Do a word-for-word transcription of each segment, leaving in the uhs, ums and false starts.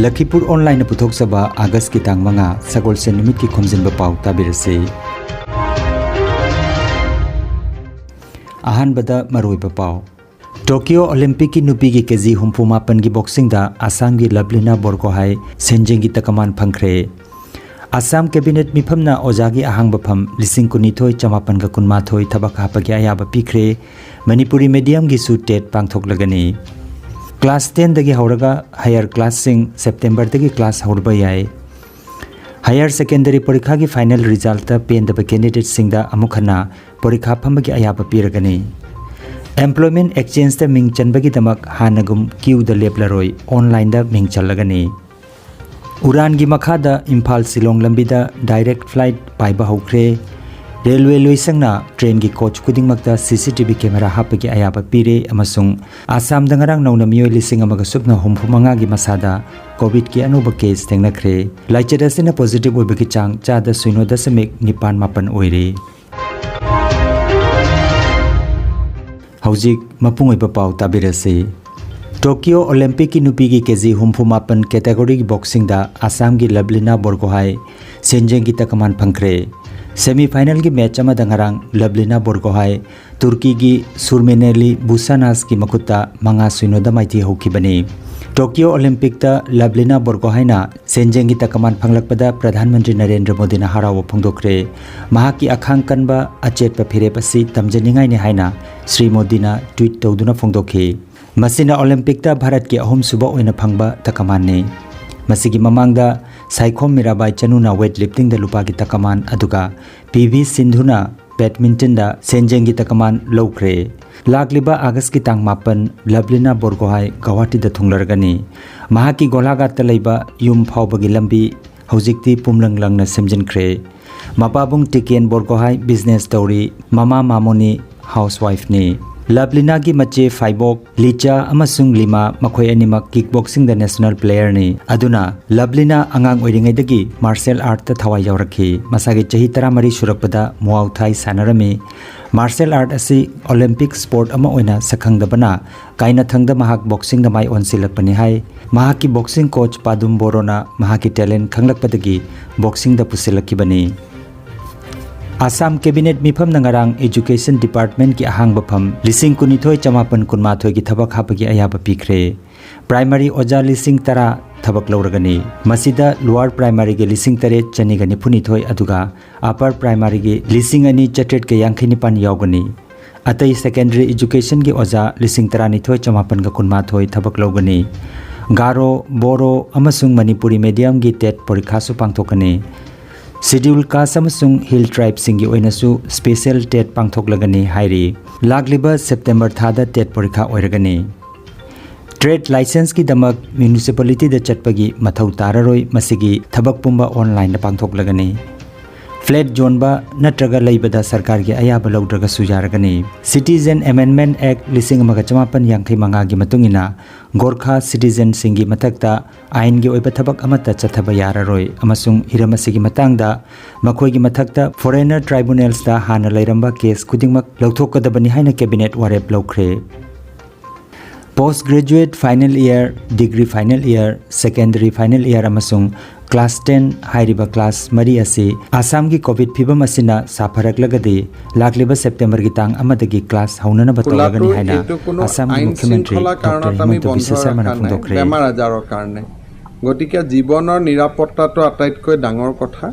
ꯂꯈꯤꯄꯨꯔ ꯑꯣꯟꯂꯥꯏꯟꯅ ꯄꯨꯊꯣꯛꯆꯕ ꯑꯥꯒꯁꯀꯤ ꯇꯥꯡ ꯃꯉꯥ, ꯁꯒꯣꯜꯁꯦꯟ ꯅꯨꯃꯤꯠꯀꯤ ꯈꯣꯝꯖꯤꯟꯕ ꯄꯥꯎ ꯇꯥꯕꯤꯔꯁꯤ꯫ ꯑꯍꯥꯟꯕꯗ ꯃꯔꯨꯑꯣꯏꯕ ꯄꯥꯎ꯫ ꯇꯣꯀꯤꯌꯣ ꯑꯣꯂꯤꯝꯄꯤꯛꯀꯤ ꯅꯨꯄꯤꯒꯤ ꯀꯦꯖꯤ ꯍꯨꯝꯐꯨ ꯃꯥꯄꯟꯒꯤ ꯕꯣꯛꯁꯤꯡꯗ ꯑꯁꯥꯝꯒꯤ ꯂꯕꯂꯤꯅꯥ ꯕꯣꯔꯒꯣꯍꯥꯏ ꯁꯦꯟꯖꯦꯡꯒꯤ ꯇꯀꯃꯥꯟ ꯐꯪꯈ꯭ꯔꯦ꯫ ꯑꯁꯥꯝ ꯀꯦꯕꯤꯅꯦꯠ ꯃꯤꯐꯝꯅ ꯑꯣꯖꯥꯒꯤ ꯑꯍꯥꯡꯕ ꯐꯝ ꯂꯤꯁꯤꯡ ꯀꯨꯟꯅꯤꯊꯣꯏ ꯆꯃꯥꯄꯟꯒ ꯀꯨꯟꯃꯥꯊꯣꯏ ꯊꯕꯛ ꯍꯥꯞꯄꯒꯤ ꯑꯌꯥꯕ ꯄꯤꯈ꯭ꯔꯦ꯫ ꯃꯅꯤꯄꯨꯔꯤ ꯃꯦꯗꯤꯌꯝꯒꯤꯁꯨ ꯇꯦꯠ ꯄꯥꯡꯊꯣꯛꯂꯒꯅꯤ꯫ ꯀ꯭ꯂꯥꯁ ꯇꯦꯟꯗꯒꯤ ꯍꯧꯔꯒ ꯍꯥꯌꯔ ꯀ꯭ꯂꯥꯁꯁꯤꯡ ꯁꯦꯞꯇꯦꯝꯕꯔꯗꯒꯤ ꯀ꯭ꯂꯥꯁ ꯍꯧꯔꯕ ꯌꯥꯏ꯫ ꯍꯥꯌꯔ ꯁꯦꯀꯦꯟꯗꯔꯤ ꯄꯔꯤꯈꯥꯒꯤ ꯐꯥꯏꯅꯦꯜ ꯔꯤꯖꯜꯇ ꯄꯦꯟꯗꯕ ꯀꯦꯟꯗꯤꯗꯦꯠꯁꯤꯡꯗ ꯑꯃꯨꯛ ꯍꯟꯅ ꯄꯔꯤꯈꯥ ꯐꯝꯕꯒꯤ ꯑꯌꯥꯕ ꯄꯤꯔꯒꯅꯤ꯫ ꯑꯦꯝꯄ꯭ꯂꯣꯏꯃꯦꯟ ꯑꯦꯛꯆꯦꯟꯖꯇ ꯃꯤꯡ ꯆꯟꯕꯒꯤꯗꯃꯛ ꯍꯥꯟꯅꯒꯨꯝ ꯀ꯭ꯌꯨꯗ ꯂꯦꯞꯂꯔꯣꯏ, ꯑꯣꯟꯂꯥꯏꯟꯗ ꯃꯤꯡ ꯆꯜꯂꯒꯅꯤ꯫ ꯎꯔꯥꯟꯒꯤ ꯃꯈꯥꯗ ꯏꯝꯐꯥꯜ ꯁꯤꯂꯣꯡ ꯂꯝꯕꯤꯗ ꯗꯥꯏꯔꯦꯛ ꯐ꯭ꯂꯥꯏꯠ ꯄꯥꯏꯕ ꯍꯧꯈ꯭ꯔꯦ꯫ ꯔꯦꯜꯋꯦ ꯂꯣꯏꯁꯪꯅ ꯇ꯭ꯔꯦꯟꯒꯤ ꯀꯣꯆ ꯈꯨꯗꯤꯡꯃꯛꯇ ꯁꯤ ꯁꯤ ꯇꯤ ꯚꯤ ꯀꯦꯃꯦꯔꯥ ꯍꯥꯞꯄꯒꯤ ꯑꯌꯥꯕ ꯄꯤꯔꯦ ꯑꯃꯁꯨꯡ ꯑꯁꯥꯝꯗ ꯉꯔꯥꯡ ꯅꯧꯅ ꯃꯤꯑꯣꯏ ꯂꯤꯁꯤꯡ ꯑꯃꯒ ꯁꯨꯞꯅ ꯍꯨꯝꯐꯨ ꯃꯉꯥꯒꯤ ꯃꯁꯥꯗ ꯀꯣꯚꯤꯗꯀꯤ ꯑꯅꯧꯕ ꯀꯦꯁ ꯊꯦꯡꯅꯈ꯭ꯔꯦ꯫ ꯂꯥꯏꯆꯠ ꯑꯁꯤꯅ ꯄꯣꯖꯤꯇꯤꯚ ꯑꯣꯏꯕꯒꯤ ꯆꯥꯡ ꯆꯥꯗ ꯁꯤꯅꯣ ꯗꯁꯃꯤꯛ ꯅꯤꯄꯥꯟ ꯃꯥꯄꯟ ꯑꯣꯏꯔꯦ꯫ ꯍꯧꯖꯤꯛ ꯃꯄꯨꯡ ꯑꯣꯏꯕ ꯄꯥꯎ ꯇꯥꯕꯤꯔꯁꯤ꯫ ꯇꯣꯀꯤꯌꯣ ꯑꯣꯂꯤꯝꯄꯤꯛꯀꯤ ꯅꯨꯄꯤꯒꯤ ꯀꯦꯖꯤ ꯍꯨꯝꯐꯨ ꯃꯥꯄꯟ ꯀꯦꯇꯦꯒꯣꯔꯤꯒꯤ ꯕꯣꯛꯁꯤꯡꯗ ꯑꯁꯥꯝꯒꯤ ꯂꯕꯂꯤꯅꯥ ꯕꯣꯔꯒꯣꯍꯥꯏ ꯁꯦꯟꯖꯦꯡꯒꯤ ꯇꯀꯃꯥꯟ ꯐꯪꯈ꯭ꯔꯦ꯫ ꯁꯦꯃꯤ ꯐꯥꯏꯅꯦꯜꯒꯤ ꯃꯦꯆ ꯑꯃꯗ ꯉꯔꯥꯡ ꯂꯕꯂꯤꯅꯥ ꯕꯣꯔꯒꯣꯍꯥꯏ ꯇꯨꯔꯀꯤꯒꯤ ꯁꯨꯔꯃꯦꯅꯦꯂꯤ ꯕꯨꯁꯥꯅꯥꯁꯀꯤ ꯃꯈꯨꯠꯇ ꯃꯉꯥ ꯁꯤꯅꯣꯗ ꯃꯥꯏꯊꯤ ꯍꯧꯈꯤꯕꯅꯤ꯫ ꯇꯣꯀꯤꯌꯣ ꯑꯣꯂꯤꯝꯄꯤꯛꯇ ꯂꯕꯂꯤꯅꯥ ꯕꯣꯔꯒꯣꯍꯥꯏꯅ ꯁꯦꯟꯖꯦꯡꯒꯤ ꯇꯀꯃꯥꯟ ꯐꯪꯂꯛꯄꯗ ꯄ꯭ꯔꯙꯥꯟ ꯃꯟꯇ꯭ꯔꯤ ꯅꯔꯦꯟꯗ꯭ꯔ ꯃꯣꯗꯤꯅ ꯍꯔꯥꯎꯕ ꯐꯣꯡꯗꯣꯛꯈ꯭ꯔꯦ꯫ ꯃꯍꯥꯛꯀꯤ ꯑꯈꯥꯡ ꯀꯟꯕ ꯑꯆꯦꯠꯄ ꯐꯤꯔꯦꯞ ꯑꯁꯤ ꯇꯝꯖꯅꯤꯡꯉꯥꯏꯅꯤ ꯍꯥꯏꯅ ꯁ꯭ꯔꯤ ꯃꯣꯗꯤꯅ ꯇ꯭ꯋꯤꯠ ꯇꯧꯗꯨꯅ ꯐꯣꯡꯗꯣꯛꯈꯤ꯫ ꯃꯁꯤꯅ ꯑꯣꯂꯤꯝꯄꯤꯛꯇ ꯚꯥꯔꯠꯀꯤ ꯑꯍꯨꯝꯁꯨꯕ ꯑꯣꯏꯅ ꯐꯪꯕ ꯇꯀꯃꯥꯟꯅꯤ꯫ ꯃꯁꯤꯒꯤ ꯃꯃꯥꯡꯗ ꯁꯥꯏꯈꯣꯝ ꯃꯤꯔꯥꯕꯥꯏ ꯆꯅꯨꯅ ꯋꯦꯠ ꯂꯤꯐꯇꯤꯡꯗ ꯂꯨꯄꯥꯒꯤ ꯇꯀꯃꯥꯟ, ꯑꯗꯨꯒ ꯄꯤ ꯚꯤ ꯁꯤꯟꯙꯨꯅ ꯕꯦꯗꯃꯤꯟꯇꯟꯗ ꯁꯦꯟꯖꯦꯡꯒꯤ ꯇꯀꯃꯥꯟ ꯂꯧꯈ꯭ꯔꯦ꯫ ꯂꯥꯛꯂꯤꯕ ꯑꯥꯒꯁꯀꯤ ꯇꯥꯡ ꯃꯥꯄꯟ ꯂꯕꯂꯤꯅꯥ ꯕꯣꯔꯒꯣꯍꯥꯏ ꯒꯧꯍꯥꯇꯤꯗ ꯊꯨꯡꯂꯔꯒꯅꯤ꯫ ꯃꯍꯥꯛꯀꯤ ꯒꯣꯂꯥꯘꯥꯠꯇ ꯂꯩꯕ ꯌꯨꯝ ꯐꯥꯎꯕꯒꯤ ꯂꯝꯕꯤ ꯍꯧꯖꯤꯛꯇꯤ ꯄꯨꯝꯂꯪ ꯂꯪꯅ ꯁꯦꯝꯖꯤꯟꯈ꯭ꯔꯦ꯫ ꯃꯄꯥꯕꯨꯡ ꯇꯤꯀꯦꯟ ꯕꯣꯔꯒꯣꯍꯥꯏ ꯕꯤꯖꯤꯅꯦꯁ ꯇꯧꯔꯤ, ꯃꯃꯥ ꯃꯥꯃꯣꯅꯤ ꯍꯥꯎꯁꯋꯥꯏꯐꯅꯤ꯫ ꯂꯕꯂꯤꯅꯥꯒꯤ ꯃꯆꯦ ꯐꯥꯏꯕꯣꯛ ꯂꯤꯆꯥ ꯑꯃꯁꯨꯡ ꯂꯤꯃꯥ, ꯃꯈꯣꯏ ꯑꯅꯤꯃꯛ ꯀꯤꯛ ꯕꯣꯛꯁꯤꯡꯗ ꯅꯦꯁꯅꯦꯜ ꯄ꯭ꯂꯦꯌꯔꯅꯤ꯫ ꯑꯗꯨꯅ ꯂꯕꯂꯤꯅꯥ ꯑꯉꯥꯡ ꯑꯣꯏꯔꯤꯉꯩꯗꯒꯤ ꯃꯥꯔꯁꯦꯜ ꯑꯥꯔꯠꯇ ꯊꯋꯥꯏ ꯌꯥꯎꯔꯛꯈꯤ꯫ ꯃꯁꯥꯒꯤ ꯆꯍꯤ ꯇꯔꯥꯃꯔꯤ ꯁꯨꯔꯛꯄꯗ ꯃꯨꯋꯥꯎ ꯊꯥꯏ ꯁꯥꯟꯅꯔꯝꯃꯤ꯫ ꯃꯥꯔꯁꯦꯜ ꯑꯥꯔꯠ ꯑꯁꯤ ꯑꯣꯂꯤꯝꯄꯤꯛ ꯁ꯭ꯄꯣꯔꯠ ꯑꯃ ꯑꯣꯏꯅ ꯁꯛꯈꯪꯗꯕꯅ ꯀꯥꯏꯅꯊꯪꯗ ꯃꯍꯥꯛ ꯕꯣꯛꯁꯤꯡꯗ ꯃꯥꯏ ꯑꯣꯟꯁꯤꯜꯂꯛꯄꯅꯤ ꯍꯥꯏ꯫ ꯃꯍꯥꯛꯀꯤ ꯕꯣꯛꯁꯤꯡ ꯀꯣꯆ ꯄꯥꯗꯨꯝ ꯕꯣꯔꯣꯅ ꯃꯍꯥꯛꯀꯤ ꯇꯦꯂꯦꯟ ꯈꯪꯂꯛꯄꯗꯒꯤ ꯕꯣꯛꯁꯤꯡꯗ ꯄꯨꯁꯤꯜꯂꯛꯈꯤꯕꯅꯤ꯫ ꯑꯁꯥꯝ ꯀꯦꯕꯤꯅꯦꯠ ꯃꯤꯐꯝꯅ ꯉꯔꯥꯡ ꯏꯖꯨꯀꯦꯁꯟ ꯗꯤꯄꯥꯔꯠꯃꯦꯟꯠꯀꯤ ꯑꯍꯥꯡꯕ ꯐꯝ ꯂꯤꯁꯤꯡ ꯀꯨꯟꯅꯤꯊꯣꯏ ꯆꯃꯥꯄꯟ ꯀꯨꯟꯃꯥꯊꯣꯏꯒꯤ ꯊꯕꯛ ꯍꯥꯞꯄꯒꯤ ꯑꯌꯥꯕ ꯄꯤꯈ꯭ꯔꯦ꯫ ꯄ꯭ꯔꯥꯏꯃꯥꯔꯤ ꯑꯣꯖꯥ ꯂꯤꯁꯤꯡ ꯇꯔꯥ ꯊꯕꯛ ꯂꯧꯔꯒꯅꯤ꯫ ꯃꯁꯤꯗ ꯂꯣꯋꯔ ꯄ꯭ꯔꯥꯏꯃꯥꯔꯤꯒꯤ ꯂꯤꯁꯤꯡ ꯇꯔꯦꯠ ꯆꯅꯤꯒ ꯅꯤꯐꯨꯅꯤꯊꯣꯏ ꯑꯗꯨꯒ ꯑꯄꯔ ꯄ꯭ꯔꯥꯏꯃꯥꯔꯤꯒꯤ ꯂꯤꯁꯤꯡ ꯑꯅꯤ ꯆꯥꯇ꯭ꯔꯦꯠꯀ ꯌꯥꯡꯈꯩ ꯅꯤꯄꯥꯟ ꯌꯥꯎꯒꯅꯤ꯫ ꯑꯇꯩ ꯁꯦꯀꯦꯟꯗꯔꯤ ꯏꯖꯨꯀꯦꯁꯟꯒꯤ ꯑꯣꯖꯥ ꯂꯤꯁꯤꯡ ꯇꯔꯥꯅꯤꯊꯣꯏ ꯆꯃꯥꯄꯟꯒ ꯀꯨꯟꯃꯥꯊꯣꯏ ꯊꯕꯛ ꯂꯧꯒꯅꯤ꯫ ꯒꯥꯔꯣ, ꯕꯣꯔꯣ ꯑꯃꯁꯨꯡ ꯃꯅꯤꯄꯨꯔꯤ ꯃꯦꯗꯤꯌꯝꯒꯤ ꯇꯦꯠ ꯄꯔꯤꯈꯥꯁꯨ ꯄꯥꯡꯊꯣꯛꯀꯅꯤ꯫ ꯁꯤꯗ꯭ꯌꯨꯜ ꯀꯥꯁ ꯑꯃꯁꯨꯡ ꯍꯤꯜ ꯇ꯭ꯔꯥꯏꯕꯁꯤꯡꯒꯤ ꯑꯣꯏꯅꯁꯨ ꯁ꯭ꯄꯦꯁꯦꯜ ꯇꯦꯠ ꯄꯥꯡꯊꯣꯛꯂꯒꯅꯤ ꯍꯥꯏꯔꯤ꯫ ꯂꯥꯛꯂꯤꯕ ꯁꯦꯞꯇꯦꯝꯕꯔ ꯊꯥꯗ ꯇꯦꯠ ꯄꯔꯤꯈꯥ ꯑꯣꯏꯔꯒꯅꯤ꯫ ꯇ꯭ꯔꯦꯗ ꯂꯥꯏꯁꯦꯟꯁꯀꯤꯗꯃꯛ ꯃ꯭ꯌꯨꯅꯤꯁꯤꯄꯥꯂꯤꯇꯤꯗ ꯆꯠꯄꯒꯤ ꯃꯊꯧ ꯇꯥꯔꯔꯣꯏ꯫ ꯃꯁꯤꯒꯤ ꯊꯕꯛ ꯄꯨꯝꯕ ꯑꯣꯟꯂꯥꯏꯟꯗ ꯄꯥꯡꯊꯣꯛꯂꯒꯅꯤ꯫ ꯐ꯭ꯂꯦꯠ ꯌꯣꯟꯕ ꯅꯠꯇ꯭ꯔꯒ ꯂꯩꯕꯗ ꯁꯔꯀꯥꯔꯒꯤ ꯑꯌꯥꯕ ꯂꯧꯗ꯭ꯔꯒꯁꯨ ꯌꯥꯔꯒꯅꯤ꯫ ꯁꯤꯇꯤꯖꯦꯟ ꯑꯦꯃꯦꯟꯗꯃꯦꯟꯠ ꯑꯦꯛꯠ ꯂꯤꯁꯤꯡ ꯑꯃꯒ ꯆꯃꯥꯄꯟ ꯌꯥꯡꯈꯩ ꯃꯉꯥꯒꯤ ꯃꯇꯨꯡ ꯏꯟꯅ ꯒꯣꯔꯈꯥ ꯁꯤꯇꯤꯖꯦꯟꯁꯤꯡꯒꯤ ꯃꯊꯛꯇ ꯑꯥꯏꯟꯒꯤ ꯑꯣꯏꯕ ꯊꯕꯛ ꯑꯃꯠꯇ ꯆꯠꯊꯕ ꯌꯥꯔꯔꯣꯏ ꯑꯃꯁꯨꯡ ꯍꯤꯔꯝ ꯑꯁꯤꯒꯤ ꯃꯇꯥꯡꯗ ꯃꯈꯣꯏꯒꯤ ꯃꯊꯛꯇ ꯐꯣꯔꯦꯅꯔ ꯇ꯭ꯔꯥꯏꯕꯨꯅꯦꯜꯁꯇ ꯍꯥꯟꯅ ꯂꯩꯔꯝꯕ ꯀꯦꯁ ꯈꯨꯗꯤꯡꯃꯛ ꯂꯧꯊꯣꯛꯀꯗꯕꯅꯤ ꯍꯥꯏꯅ ꯀꯦꯕꯤꯅꯦꯠ ꯋꯥꯔꯦꯞ ꯂꯧꯈ꯭ꯔꯦ꯫ Post graduate final year, degree final year, secondary final year ꯑꯃꯁꯨꯡ ꯀ꯭ꯂꯥꯁ ꯇꯦꯟ ꯍꯥꯏꯔꯤꯕ ꯀ꯭ꯂꯥꯁ ꯃꯔꯤ ꯑꯁꯤ ꯑꯁꯥꯝꯒꯤ ꯀꯣꯚꯤꯗ ꯐꯤꯕꯝ ꯑꯁꯤꯅ ꯁꯥꯐꯔꯛꯂꯒꯗꯤ ꯂꯥꯛꯂꯤꯕ ꯁꯦꯞꯇꯦꯝꯕꯔꯒꯤ ꯇꯥꯡ ꯑꯃꯗꯒꯤ ꯀ꯭ꯂꯥꯁ ꯍꯧꯅꯅꯕ ꯇꯧꯔꯒꯅꯤ ꯈꯨꯂꯥꯇꯨ ꯍꯥꯏꯅ এইটো কোনো ꯑছাম আইন মুখ্যমন্ত্ৰী শৃংখলা ডক্টৰ কাৰণত আমি হিমন্ত বন্ধ বিশ্ব শৰ্মাই ৰখা নাই। ফোন কৰিছে। বেমাৰ আজাৰৰ কাৰণে। গতিকে জীৱনৰ নিৰাপত্তাটো আটাইতকৈ ডাঙৰ কথা।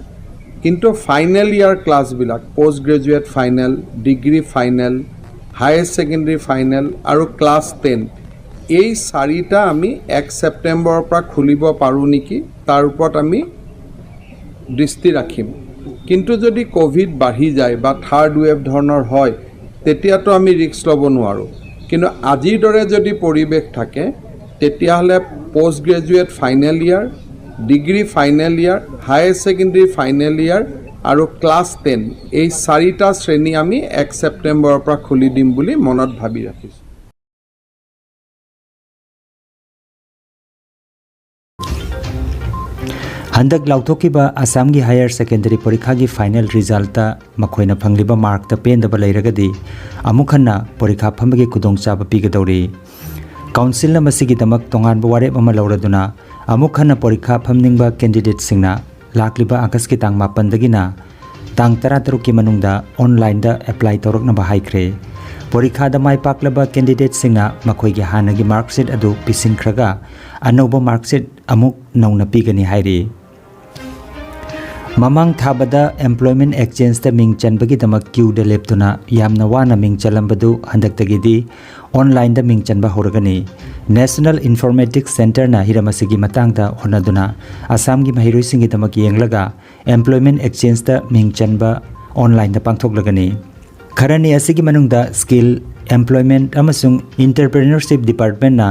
কিন্তু ফাইনেল ইয়াৰ ক্লাছবিলাক, post graduate final, degree final, higher secondary final আৰু ক্লাছ টেন, এই চাৰিটা আমি এক ছেপ্টেম্বৰৰ পৰা খুলিব পাৰোঁ নেকি, তাৰ ওপৰত আমি দৃষ্টি ৰাখিম। কিন্তু যদি কভিড বাঢ়ি যায় বা থাৰ্ড ৱেভ ধৰণৰ হয়, তেতিয়াতো আমি ৰিস্ক ল'ব নোৱাৰোঁ। কিন্তু আজিৰ দৰে যদি পৰিৱেশ থাকে, তেতিয়াহ'লে পোষ্ট গ্ৰেজুৱেট ফাইনেল ইয়াৰ, ডিগ্ৰী ফাইনেল ইয়াৰ, হায়াৰ ছেকেণ্ডেৰী ফাইনেল ইয়াৰ আৰু ক্লাছ টেন, এই চাৰিটা শ্ৰেণী আমি এক ছেপ্টেম্বৰৰ পৰা খুলি দিম বুলি মনত ভাবি ৰাখিছোঁ। ꯍꯟꯗꯛ ꯂꯥꯎꯊꯣꯛꯈꯤꯕ ꯑꯁꯥꯝꯒꯤ ꯍꯥꯌꯔ ꯁꯦꯀꯦꯟꯗꯔꯤ ꯄꯔꯤꯈꯥꯒꯤ ꯐꯥꯏꯅꯦꯜ ꯔꯤꯖꯜꯇ ꯃꯈꯣꯏꯅ ꯐꯪꯂꯤꯕ ꯃꯥꯔꯛꯇ ꯄꯦꯟꯗꯕ ꯂꯩꯔꯒꯗꯤ ꯑꯃꯨꯛ ꯍꯟꯅ ꯄꯔꯤꯈꯥ ꯐꯝꯕꯒꯤ ꯈꯨꯗꯣꯡꯆꯥꯕ ꯄꯤꯒꯗꯧꯔꯤ꯫ ꯀꯥꯎꯟꯁꯤꯜꯅ ꯃꯁꯤꯒꯤꯗꯃꯛ ꯇꯣꯉꯥꯟꯕ ꯋꯥꯔꯦꯞ ꯑꯃ ꯂꯧꯔꯗꯨꯅ ꯑꯃꯨꯛ ꯍꯟꯅ ꯄꯣꯔꯤꯈꯥ ꯐꯝꯅꯤꯡꯕ ꯀꯦꯟꯗꯤꯗꯦꯠꯁꯤꯡꯅ ꯂꯥꯛꯂꯤꯕ ꯑꯥꯒꯁꯀꯤ ꯇꯥꯡ ꯃꯥꯄꯟꯗꯒꯤꯅ ꯇꯥꯡ ꯇꯔꯥꯇꯔꯨꯛꯀꯤ ꯃꯅꯨꯡꯗ ꯑꯣꯟꯂꯥꯏꯟꯗ ꯑꯦꯄ꯭ꯂꯥꯏ ꯇꯧꯔꯛꯅꯕ ꯍꯥꯏꯈ꯭ꯔꯦ꯫ ꯄꯣꯔꯤꯈꯥꯗ ꯃꯥꯏ ꯄꯥꯛꯂꯕ ꯀꯦꯟꯗꯤꯗꯦꯠꯁꯤꯡꯅ ꯃꯈꯣꯏꯒꯤ ꯍꯥꯟꯅꯒꯤ ꯃꯥꯔꯛꯁꯤꯠ ꯑꯗꯨ ꯄꯤꯁꯤꯟꯈ꯭ꯔꯒ ꯑꯅꯧꯕ ꯃꯥꯔꯛꯁꯤꯠ ꯑꯃꯨꯛ ꯅꯧꯅ ꯄꯤꯒꯅꯤ ꯍꯥꯏꯔꯤ꯫ ꯃꯃꯥꯡ ꯊꯥꯕꯗ ꯑꯦꯝꯄ꯭ꯂꯣꯏꯃꯦꯟ ꯑꯦꯛꯆꯦꯟꯖꯇ ꯃꯤꯡ ꯆꯟꯕꯒꯤꯗꯃꯛ ꯀ꯭ꯌꯨꯗ ꯂꯦꯞꯇꯨꯅ ꯌꯥꯝꯅ ꯋꯥꯅ ꯃꯤꯡ ꯆꯜꯂꯝꯕꯗꯨ ꯍꯟꯗꯛꯇꯒꯤꯗꯤ ꯑꯣꯟꯂꯥꯏꯟꯗ ꯃꯤꯡ ꯆꯟꯕ ꯍꯧꯔꯒꯅꯤ꯫ ꯅꯦꯁꯅꯦꯜ ꯏꯟꯐꯣꯔꯃꯦꯇꯤꯛꯁ ꯁꯦꯟꯇꯔꯅ ꯍꯤꯔꯝ ꯑꯁꯤꯒꯤ ꯃꯇꯥꯡꯗ ꯍꯣꯠꯅꯗꯨꯅ ꯑꯁꯥꯝꯒꯤ ꯃꯍꯩꯔꯣꯏꯁꯤꯡꯒꯤꯗꯃꯛ ꯌꯦꯡꯂꯒ ꯑꯦꯝꯄ꯭ꯂꯣꯏꯃꯦꯟ ꯑꯦꯛꯆꯦꯟꯖꯇ ꯃꯤꯡ ꯆꯟꯕ ꯑꯣꯟꯂꯥꯏꯟꯗ ꯄꯥꯡꯊꯣꯛꯂꯒꯅꯤ꯫ ꯈꯔꯅꯤ ꯑꯁꯤꯒꯤ ꯃꯅꯨꯡꯗ ꯁ꯭ꯀꯤꯜ, ꯑꯦꯝꯄ꯭ꯂꯣꯏꯃꯦꯟ ꯑꯃꯁꯨꯡ ꯏꯟꯇꯔꯄ꯭ꯔꯤꯅꯔꯁꯤꯞ ꯗꯤꯄꯥꯔꯠꯃꯦꯟꯅ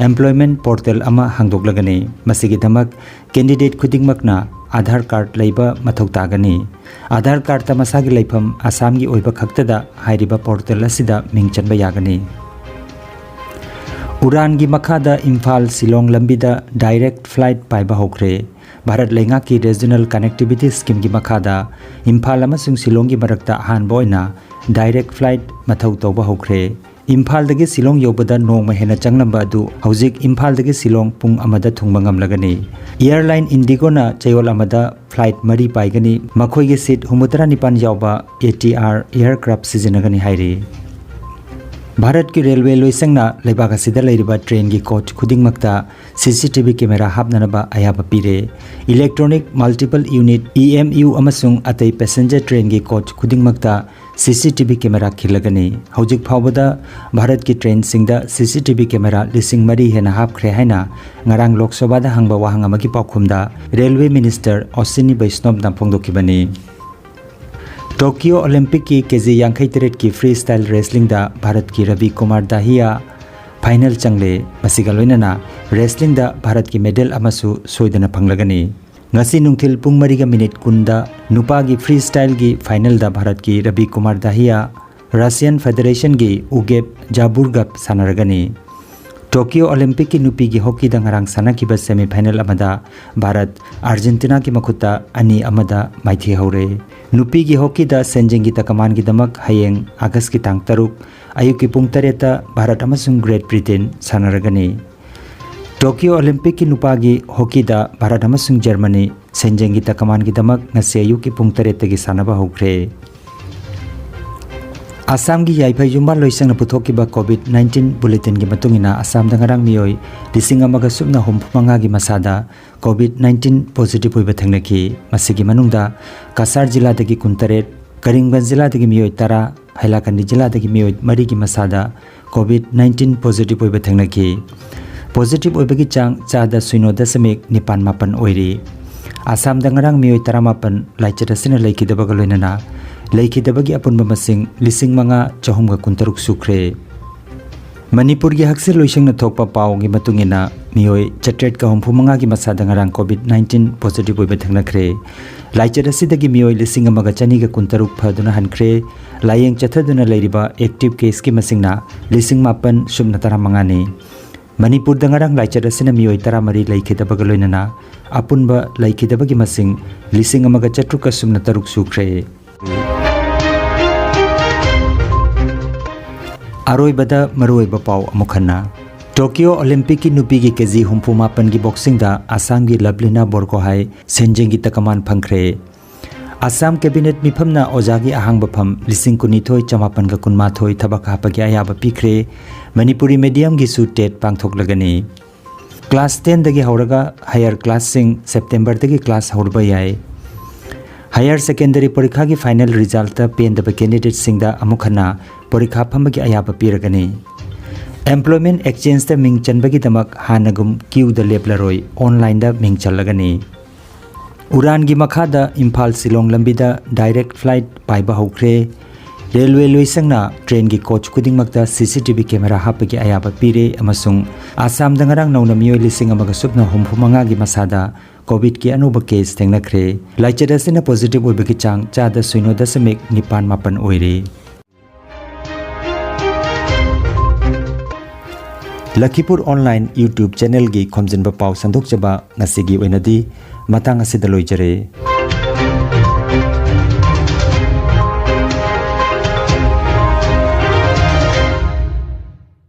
ꯑꯦꯝꯄ꯭ꯂꯣꯏꯃꯦꯟ ꯄꯣꯔꯇꯦꯜ ꯑꯃ ꯍꯥꯡꯗꯣꯛꯂꯒꯅꯤ꯫ ꯃꯁꯤꯒꯤꯗꯃꯛ ꯀꯦꯟꯗꯤꯗꯦꯠ ꯈꯨꯗꯤꯡꯃꯛꯅ ꯑꯥꯙꯥꯔ ꯀꯥꯔꯗ ꯂꯩꯕ ꯃꯊꯧ ꯇꯥꯒꯅꯤ꯫ ꯑꯥꯙꯥꯔ ꯀꯥꯔꯗꯇ ꯃꯁꯥꯒꯤ ꯂꯩꯐꯝ ꯑꯁꯥꯝꯒꯤ ꯑꯣꯏꯕ ꯈꯛꯇꯗ ꯍꯥꯏꯔꯤꯕ ꯄꯣꯔꯇꯦꯜ ꯑꯁꯤꯗ ꯃꯤꯡ ꯆꯟꯕ ꯌꯥꯒꯅꯤ꯫ ꯎꯔꯥꯟꯒꯤ ꯃꯈꯥꯗ ꯏꯝꯐꯥꯜ ꯁꯤꯂꯣꯡ ꯂꯝꯕꯤꯗ ꯗꯥꯏꯔꯦꯛ ꯐ꯭ꯂꯥꯏꯠ ꯄꯥꯏꯕ ꯍꯧꯈ꯭ꯔꯦ꯫ ꯚꯥꯔꯠ ꯂꯩꯉꯥꯛꯀꯤ ꯔꯦꯖꯅꯦꯜ ꯀꯅꯦꯛꯇꯤꯚꯤꯇꯤ ꯁ꯭ꯀꯤꯝꯒꯤ ꯃꯈꯥꯗ ꯏꯝꯐꯥꯜ ꯑꯃꯁꯨꯡ ꯁꯤꯂꯣꯡꯒꯤ ꯃꯔꯛꯇ ꯑꯍꯥꯟꯕ ꯑꯣꯏꯅ ꯗꯥꯏꯔꯦꯛ ꯐ꯭ꯂꯥꯏꯠ ꯃꯊꯧ ꯇꯧꯕ ꯍꯧꯈ꯭ꯔꯦ꯫ ꯏꯝꯐꯥꯜꯗꯒꯤ ꯁꯤꯂꯣꯡ ꯌꯧꯕꯗ ꯅꯣꯡꯃ ꯍꯦꯟꯅ ꯆꯪꯂꯝꯕ ꯑꯗꯨ ꯍꯧꯖꯤꯛ ꯏꯝꯐꯥꯜꯗꯒꯤ ꯁꯤꯂꯣꯡ ꯄꯨꯡ ꯑꯃꯗ ꯊꯨꯡꯕ ꯉꯝꯂꯒꯅꯤ꯫ ꯑꯦꯌꯔꯂꯥꯏꯟ ꯏꯟꯗꯤꯒꯣꯅ ꯆꯌꯣꯜ ꯑꯃꯗ ꯐ꯭ꯂꯥꯏꯠ ꯃꯔꯤ ꯄꯥꯏꯒꯅꯤ꯫ ꯃꯈꯣꯏꯒꯤ ꯁꯤꯠ ꯍꯨꯝꯐꯨꯇꯔꯥ ꯅꯤꯄꯥꯟ ꯌꯥꯎꯕ ꯑꯦ ꯇꯤ ꯑꯥꯔ ꯑꯦꯌꯔꯀ꯭ꯔꯥꯐ ꯁꯤꯖꯤꯟꯅꯒꯅꯤ ꯍꯥꯏꯔꯤ꯫ ꯚꯥꯔꯠꯀꯤ ꯔꯦꯜꯋꯦ ꯂꯣꯏꯁꯪꯅ ꯂꯩꯕꯥꯛ ꯑꯁꯤꯗ ꯂꯩꯔꯤꯕ ꯇ꯭ꯔꯦꯟꯒꯤ ꯀꯣꯆ ꯈꯨꯗꯤꯡꯃꯛꯇ ꯁꯤ ꯁꯤ ꯇꯤ ꯚꯤ ꯀꯦꯃꯦꯔꯥ ꯍꯥꯞꯅꯅꯕ ꯑꯌꯥꯕ ꯄꯤꯔꯦ꯫ Electronic multiple unit, E M U, ꯑꯃꯁꯨꯡ ꯑꯇꯩ ꯄꯦꯁꯦꯟꯖꯔ ꯇ꯭ꯔꯦꯟꯒꯤ ꯀꯣꯆ ꯈꯨꯗꯤꯡꯃꯛꯇ ꯁꯤ ꯁꯤ ꯇꯤ ꯚꯤ ꯀꯦꯃꯦꯔꯥ ꯈꯤꯜꯂꯒꯅꯤ꯫ ꯍꯧꯖꯤꯛ ꯐꯥꯎꯕꯗ ꯚꯥꯔꯠꯀꯤ ꯇ꯭ꯔꯦꯟꯁꯤꯡꯗ ꯁꯤ ꯁꯤ ꯇꯤ ꯚꯤ ꯀꯦꯃꯦꯔꯥ ꯂꯤꯁꯤꯡ ꯃꯔꯤ ꯍꯦꯟꯅ ꯍꯥꯞꯈ꯭ꯔꯦ ꯍꯥꯏꯅ ꯉꯔꯥꯡ ꯂꯣꯛ ꯁꯚꯥꯗ ꯍꯪꯕ ꯋꯥꯍꯪ ꯑꯃꯒꯤ ꯄꯥꯎꯈꯨꯝꯗ ꯔꯦꯜꯋꯦ ꯃꯤꯅꯤꯁꯇꯔ ꯑꯣꯁꯤꯅꯤ ꯕꯩꯁꯅꯣꯞꯅ ꯐꯣꯡꯗꯣꯛꯈꯤꯕꯅꯤ꯫ ꯇꯣꯀꯤꯌꯣ ꯑꯣꯂꯤꯝꯄꯤꯛꯀꯤ ꯀꯦ ꯖꯤ ꯌꯥꯡꯈꯩ ꯇꯔꯦꯠꯀꯤ ꯐ꯭ꯔꯤ ꯁ꯭ꯇꯥꯏꯜ ꯔꯦꯁꯂꯤꯡꯗ ꯚꯥꯔꯠꯀꯤ ꯔꯕꯤ ꯀꯨꯃꯥꯔ ꯗꯥꯍꯤꯌꯥ ꯐꯥꯏꯅꯦꯜ ꯆꯪꯂꯦ꯫ ꯃꯁꯤꯒ ꯂꯣꯏꯅꯅ ꯔꯦꯁꯂꯤꯡꯗ ꯚꯥꯔꯠꯀꯤ ꯃꯦꯗꯜ ꯑꯃꯁꯨ ꯁꯣꯏꯗꯅ ꯐꯪꯂꯒꯅꯤ꯫ ꯉꯁꯤ ꯅꯨꯡꯊꯤꯜ ꯄꯨꯡ ꯃꯔꯤꯒ ꯃꯤꯅꯤꯠ ꯀꯨꯟꯗ ꯅꯨꯄꯥꯒꯤ ꯐ꯭ꯔꯤ ꯁ꯭ꯇꯥꯏꯜꯒꯤ ꯐꯥꯏꯅꯦꯜꯗ ꯚꯥꯔꯠꯀꯤ ꯔꯕꯤ ꯀꯨꯃꯥꯔ ꯗꯥꯍꯤꯌꯥ ꯔꯁꯤꯌꯟ ꯐꯦꯗꯔꯦꯁꯟꯒꯤ ꯎꯒꯦꯞ ꯖꯥꯕꯨꯔꯒꯞ ꯁꯥꯟꯅꯔꯒꯅꯤ꯫ ꯇꯣꯀꯤꯌꯣ ꯑꯣꯂꯤꯝꯄꯤꯛꯀꯤ ꯅꯨꯄꯤꯒꯤ ꯍꯣꯀꯤꯗ ꯉꯔꯥꯡ ꯁꯥꯟꯅꯈꯤꯕ ꯁꯦꯃꯤꯐꯥꯏꯅꯦꯜ ꯑꯃꯗ ꯚꯥꯔꯠ ꯑꯥꯔꯖꯦꯟꯇꯤꯅꯥꯒꯤ ꯃꯈꯨꯠꯇ ꯑꯅꯤ ꯑꯃꯗ ꯃꯥꯏꯊꯤꯍꯧꯔꯦ꯫ ꯅꯨꯄꯤꯒꯤ ꯍꯣꯀꯤꯗ ꯁꯦꯟꯖꯦꯡꯒꯤ ꯇꯀꯃꯥꯟꯒꯤꯗꯃꯛ ꯍꯌꯦꯡ ꯑꯥꯒꯁꯀꯤ ꯇꯥꯡ ꯇꯔꯨꯛ ꯑꯌꯨꯛꯀꯤ ꯄꯨꯡ ꯇꯔꯦꯠꯇ ꯚꯥꯔꯠ ꯑꯃꯁꯨꯡ ꯒ꯭ꯔꯦꯠ ꯕ꯭ꯔꯤꯇꯦꯟ ꯁꯥꯟꯅꯔꯒꯅꯤ꯫ ꯇꯣꯀꯤꯌꯣ ꯑꯣꯂꯤꯝꯄꯤꯛꯀꯤ ꯅꯨꯄꯥꯒꯤ ꯍꯣꯀꯤꯗ ꯚꯥꯔꯠ ꯑꯃꯁꯨꯡ ꯖꯔꯃꯅꯤ ꯁꯦꯟꯖꯦꯡꯒꯤ ꯇꯀꯃꯥꯟꯒꯤꯗꯃꯛ ꯉꯁꯤ ꯑꯌꯨꯛꯀꯤ ꯄꯨꯡ ꯇꯔꯦꯠꯇꯒꯤ ꯁꯥꯟꯅꯕ ꯍꯧꯈ꯭ꯔꯦ꯫ ꯑꯁꯥꯝꯒꯤ ꯌꯥꯏꯐ ꯌꯨꯝꯕꯥꯜ ꯂꯣꯏꯁꯪꯅ ꯄꯨꯊꯣꯛꯈꯤꯕ ꯀꯣꯚꯤꯗ ꯅꯥꯏꯟꯇꯤꯟ ꯕꯨꯂꯦꯇꯤꯟꯒꯤ ꯃꯇꯨꯡ ꯏꯟꯅ, ꯑꯁꯥꯝꯗ ꯉꯔꯥꯡ ꯃꯤꯑꯣꯏ ꯂꯤꯁꯤꯡ ꯑꯃꯒ ꯁꯨꯞꯅ ꯍꯨꯝꯐꯨ ꯃꯉꯥꯒꯤ ꯃꯁꯥꯗ ꯀꯣꯚꯤꯗ ꯅꯥꯏꯟꯇꯤꯟ ꯄꯣꯖꯤꯇꯤꯚ ꯑꯣꯏꯕ ꯊꯦꯡꯅꯈꯤ꯫ ꯃꯁꯤꯒꯤ ꯃꯅꯨꯡꯗ ꯀꯁꯥꯔ ꯖꯤꯂꯥꯗꯒꯤ ꯀꯨꯟꯇꯔꯦꯠ, ꯀꯔꯤꯝꯒꯟꯖ ꯖꯤꯂꯥꯗꯒꯤ ꯃꯤꯑꯣꯏ ꯇꯔꯥ, ꯍꯥꯏꯂꯥꯀꯟꯗꯤ ꯖꯤꯂꯥꯗꯒꯤ ꯃꯤꯑꯣꯏ ꯃꯔꯤꯒꯤ ꯃꯁꯥꯗ ꯀꯣꯚꯤꯗ ꯅꯥꯏꯟꯇꯤꯟ ꯄꯣꯖꯤꯇꯤꯚ ꯑꯣꯏꯕ ꯊꯦꯡꯅꯈꯤ꯫ ꯄꯣꯖꯤꯇꯤꯚ ꯑꯣꯏꯕꯒꯤ ꯆꯥꯡ ꯆꯥꯗ ꯁꯤꯅꯣ ꯗꯁꯃꯤꯛ ꯅꯤꯄꯥꯟ ꯃꯥꯄꯟ ꯑꯣꯏꯔꯤ꯫ ꯑꯁꯥꯝꯗ ꯉꯔꯥꯡ ꯃꯤꯑꯣꯏ ꯇꯔꯥꯃꯥꯄꯟ ꯂꯥꯏꯆꯠ ꯑꯁꯤꯅ ꯂꯩꯈꯤꯗꯕꯒ ꯂꯣꯏꯅꯅ ꯂꯩꯈꯤꯗꯕꯒꯤ ꯑꯄꯨꯟꯕ ꯃꯁꯤꯡ ꯂꯤꯁꯤꯡ ꯃꯉꯥ ꯆꯍꯨꯝꯒ ꯀꯨꯟꯇꯔꯨꯛ ꯁꯨꯈ꯭ꯔꯦ꯫ ꯃꯅꯤꯄꯨꯔꯒꯤ ꯍꯛꯁꯦꯜ ꯂꯣꯏꯁꯪꯅ ꯊꯣꯛꯄ ꯄꯥꯎꯒꯤ ꯃꯇꯨꯡ ꯏꯟꯅ, ꯃꯤꯑꯣꯏ ꯆꯥꯇ꯭ꯔꯦꯠꯀ ꯍꯨꯝꯐꯨ ꯃꯉꯥꯒꯤ ꯃꯁꯥꯗ ꯉꯔꯥꯡ ꯀꯣꯚꯤꯗ ꯅꯥꯏꯟꯇꯤꯟ ꯄꯣꯖꯤꯇꯤꯚ ꯑꯣꯏꯕ ꯊꯦꯡꯅꯈ꯭ꯔꯦ꯫ ꯂꯥꯏꯆꯠ ꯑꯁꯤꯗꯒꯤ ꯃꯤꯑꯣꯏ ꯂꯤꯁꯤꯡ ꯑꯃꯒ ꯆꯅꯤꯒ ꯀꯨꯟꯇꯔꯨꯛ ꯐꯗꯨꯅ ꯍꯟꯈ꯭ꯔꯦ꯫ ꯂꯥꯌꯦꯡ ꯆꯠꯊꯗꯨꯅ ꯂꯩꯔꯤꯕ ꯑꯦꯛꯇꯤꯚ ꯀꯦꯁꯀꯤ ꯃꯁꯤꯡꯅ ꯂꯤꯁꯤꯡ ꯃꯥꯄꯟ ꯁꯨꯞꯅ ꯇꯔꯥꯃꯉꯥꯅꯤ꯫ ꯃꯅꯤꯄꯨꯔꯗ ꯉꯔꯥꯡ ꯂꯥꯏꯆꯠ ꯑꯁꯤꯅ ꯃꯤꯑꯣꯏ ꯇꯔꯥꯃꯔꯤ ꯂꯩꯈꯤꯗꯕꯒ ꯂꯣꯏꯅꯅ ꯑꯄꯨꯟꯕ ꯂꯩꯈꯤꯗꯕꯒꯤ ꯃꯁꯤꯡ ꯂꯤꯁꯤꯡ ꯑꯃꯒ ꯆꯥꯇ꯭ꯔꯨꯛꯀ ꯁꯨꯞꯅ ꯇꯔꯨꯛ ꯁꯨꯈ꯭ꯔꯦ꯫ ꯑꯔꯣꯏꯕꯗ ꯃꯔꯨꯑꯣꯏꯕ ꯄꯥꯎ ꯑꯃꯨꯛ ꯍꯟꯅ꯫ ꯇꯣꯀꯤꯌꯣ ꯑꯣꯂꯤꯝꯄꯤꯛꯀꯤ ꯅꯨꯄꯤꯒꯤ ꯀꯦꯖꯤ ꯍꯨꯝꯐꯨ ꯃꯥꯄꯟꯒꯤ ꯕꯣꯛꯁꯤꯡꯗ ꯑꯁꯥꯝꯒꯤ ꯂꯚꯂꯤꯅꯥ ꯕꯣꯔꯒꯣꯍꯥꯏ ꯁꯦꯟꯖꯦꯡꯒꯤ ꯇꯀꯃꯥꯟ ꯐꯪꯈ꯭ꯔꯦ꯫ ꯑꯁꯥꯝ ꯀꯦꯕꯤꯅꯦꯠ ꯃꯤꯐꯝꯅ ꯑꯣꯖꯥꯒꯤ ꯑꯍꯥꯡꯕ ꯐꯝ ꯂꯤꯁꯤꯡ ꯀꯨꯟꯅꯤꯊꯣꯏ ꯆꯃꯥꯄꯟꯒ ꯀꯨꯟꯃꯥꯊꯣꯏ ꯊꯕꯛ ꯍꯥꯞꯄꯒꯤ ꯑꯌꯥꯕ ꯄꯤꯈ꯭ꯔꯦ꯫ ꯃꯅꯤꯄꯨꯔꯤ ꯃꯦꯗꯤꯌꯝꯒꯤꯁꯨ ꯇꯦꯠ ꯄꯥꯡꯊꯣꯛꯂꯒꯅꯤ꯫ ꯀ꯭ꯂꯥꯁ ꯇꯦꯟꯗꯒꯤ ꯍꯧꯔꯒ ꯍꯥꯌꯔ ꯀ꯭ꯂꯥꯁꯁꯤꯡ ꯁꯦꯞꯇꯦꯝꯕꯔꯗꯒꯤ ꯀ꯭ꯂꯥꯁ ꯍꯧꯔꯕ ꯌꯥꯏ꯫ ꯍꯥꯌꯔ ꯁꯦꯀꯦꯟꯗꯔꯤ ꯄꯔꯤꯈꯥꯒꯤ ꯐꯥꯏꯅꯦꯜ ꯔꯤꯖꯜꯇ ꯄꯦꯟꯗꯕ ꯀꯦꯟꯗꯤꯗꯦꯠꯁꯤꯡꯗ ꯑꯃꯨꯛ ꯍꯟꯅ ꯄꯔꯤꯈꯥ ꯐꯝꯕꯒꯤ ꯑꯌꯥꯕ ꯄꯤꯔꯒꯅꯤ꯫ ꯑꯦꯝꯄ꯭ꯂꯣꯏꯃꯦꯟ ꯑꯦꯛꯆꯦꯟꯖꯇ ꯃꯤꯡ ꯆꯟꯕꯒꯤꯗꯃꯛ ꯍꯥꯟꯅꯒꯨꯝ ꯀ꯭ꯌꯨꯗ ꯂꯦꯞꯂꯔꯣꯏ, ꯑꯣꯟꯂꯥꯏꯟꯗ ꯃꯤꯡ ꯆꯜꯂꯒꯅꯤ꯫ ꯎꯔꯥꯟꯒꯤ ꯃꯈꯥꯗ ꯏꯝꯐꯥꯜ ꯁꯤꯂꯣꯡ ꯂꯝꯕꯤꯗ ꯗꯥꯏꯔꯦꯛ ꯐ꯭ꯂꯥꯏꯠ ꯄꯥꯏꯕ ꯍꯧꯈ꯭ꯔꯦ꯫ ꯔꯦꯜꯋꯦ ꯂꯣꯏꯁꯪꯅ ꯇ꯭ꯔꯦꯟꯒꯤ ꯀꯣꯆ ꯈꯨꯗꯤꯡꯃꯛꯇ ꯁꯤ ꯁꯤ ꯇꯤ ꯚꯤ ꯀꯦꯃꯦꯔꯥ ꯍꯥꯞꯄꯒꯤ ꯑꯌꯥꯕ ꯄꯤꯔꯦ ꯑꯃꯁꯨꯡ ꯑꯁꯥꯝꯗ ꯉꯔꯥꯡ ꯅꯧꯅ ꯃꯤꯑꯣꯏ ꯂꯤꯁꯤꯡ ꯑꯃꯒ ꯁꯨꯞꯅ ꯍꯨꯝꯐꯨ ꯃꯉꯥꯒꯤ ꯃꯁꯥꯗ ꯀꯣꯚꯤꯗꯀꯤ ꯑꯅꯧꯕ ꯀꯦꯁ ꯊꯦꯡꯅꯈ꯭ꯔꯦ꯫ ꯂꯥꯏꯆꯠ ꯑꯁꯤꯅ ꯄꯣꯖꯤꯇꯤꯚ ꯑꯣꯏꯕꯒꯤ ꯆꯥꯡ ꯆꯥꯗ ꯁꯤꯅꯣ ꯗꯁꯃꯤꯛ ꯅꯤꯄꯥꯟ ꯃꯥꯄꯟ ꯑꯣꯏꯔꯦ꯫ ꯂꯈꯤꯄꯨꯔ ꯑꯣꯟꯂꯥꯏꯟ YouTube ꯆꯦꯅꯦꯜꯒꯤ ꯈꯣꯝꯖꯤꯟꯕ ꯄꯥꯎ ꯁꯟꯗꯣꯛꯆꯕ ꯉꯁꯤꯒꯤ ꯑꯣꯏꯅꯗꯤ ꯃꯇꯥꯡ ꯑꯁꯤꯗ ꯂꯣꯏꯖꯔꯦ꯫